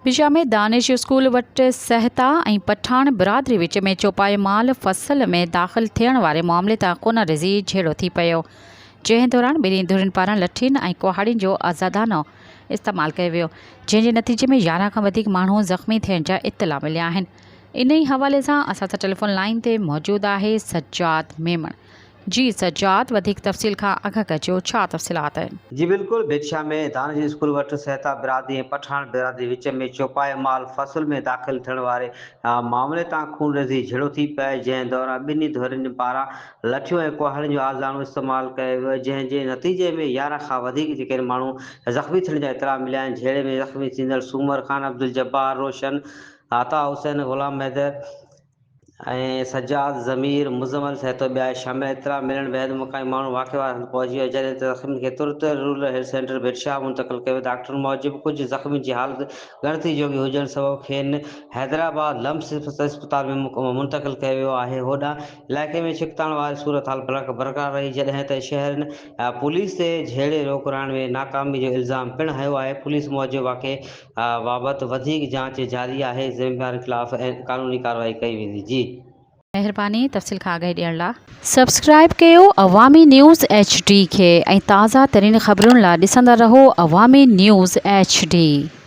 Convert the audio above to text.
پشا ۾ دانش school وٽ سهتا ۽ پٺاڻ برادري وچ ۾ چوپائي مال فصل ۾ داخل ٿيڻ واري معاملي تان خونريزي جهيڙو ٿي پيو، جنهن دوران ٻنهي ڌرين پاران لٺين ۽ ڪهاڙين جو آزادانه استعمال ڪيو ويو، جنهن جي نتيجي ۾ 11 کان وڌيڪ ماڻهو زخمي ٿيڻ جا اطلاع مليا آهن. انهي حوالي سان اسان سان ٽيليفون لائين تي موجود آهي سجاد ميمڻ. جي سجاد وڌيڪ تفصيل کان آگاهه ڪجو ڇا تفصيلات آهن. جي بلڪل ڀٽشاهه ۾ دانش اسڪول وٽ سهتا برادري ۽ پٺاڻ برادري وچ ۾ چوپائي مال فصل ۾ داخل ٿيڻ واري معاملي تان خونريزي جهيڙو ٿي پيو جنهن دوران ٻنهي ڌرين پاران لٺيون ۽ ڪهاڙين جو آزاداڻو استعمال ڪيو ويو جنهن جي نتيجي ۾ 11 کان وڌيڪ جيڪي ماڻهو زخمي ٿيڻ جا اطلاع مليا آهن جهيڙي ۾ زخمي ٿيندڙ سومر خان، عبدالجبار، روشن، عطا حسين، غلام حيدر ۽ سجاد ضمير، مزمل سهتو ٻيا شامل اطلاع ملڻ بعد مقامي ماڻهو واقعي واري هنڌ پهچي ويا جڏهن ته زخمين کي ترت رورل هيلٿ سينٽر ڀٽشاهه منتقل ڪيو ويو ڊاڪٽرن موجب ڪجهه زخمين جي حالت ڳڻتي جوڳي هجڻ سبب کين حيدرآباد لمس اسپتال ۾ منتقل ڪيو ويو آهي هوڏانهن علائقي ۾ ڇڪتاڻ واري صورتحال برقرار رهي جڏهن ته شهرين پوليس تي جهيڙي روڪرائڻ ۾ ناڪامي جو الزام پڻ هنيو آهي پوليس موجب واقعي بابت وڌيڪ جاچ جاري آهي، ذميوارن خلاف قانوني ڪارروائي ڪئي ويندي. جي. مهرباني تفصيل کان آگاهي ڏيڻ لا. سبسڪرائب ڪيو عوامي نيوز ايڇ ڊي کي ۽ تازه ترين خبرن لا ڏسندا رهو عوامي نيوز ايڇ ڊي.